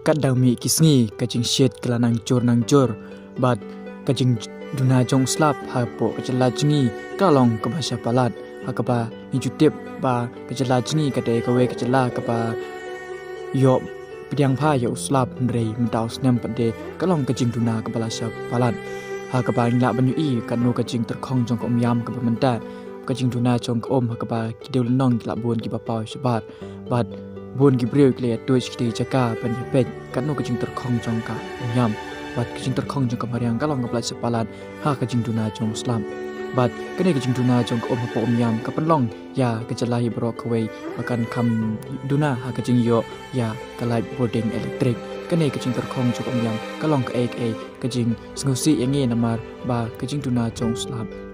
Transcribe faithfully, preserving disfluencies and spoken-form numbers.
Katba dang mih ki sngi, ka jingshit ka la nang jur nang jur, bad ka jingduna jong u slap hapoh ka jylla jong ngi ka long kaba shah palat, ha kaba ngi ju tip ba ka jylla jong ngi ka dei kawei ka jylla kaba ïoh pdiang bha ïa u slap, hynrei mynta u snem pat de ka long ka jingduna kaba la shah palat, ha kaba ngi lah ban ïohi katno ka jingtyrkhong jong ka umïam kaba mynta, ka jingduna jong ka um, ha kaba ki dewlynnong ki la bun kiba paw shabar, bad bun ki briew ki la ïathuh sha ki jaka ban ïapeit katno ka jingtyrkhong jong ka umïam, bad ka jingtyrkhong jong ka mariang ka long kaba la shah palat ha ka jingduna jong u slap. Bad kane ka jingduna jong ka um hapoh umïam ka pynlong ïa ka jylla hi baroh kawei ba kan kham duna ha ka jingïoh ïa ka light bording electric. Kane ka jingtyrkhong jong ka umïam ka long kaei kaei ka jingsngewsih ïa ngi, namar ba ka jingduna jong u slap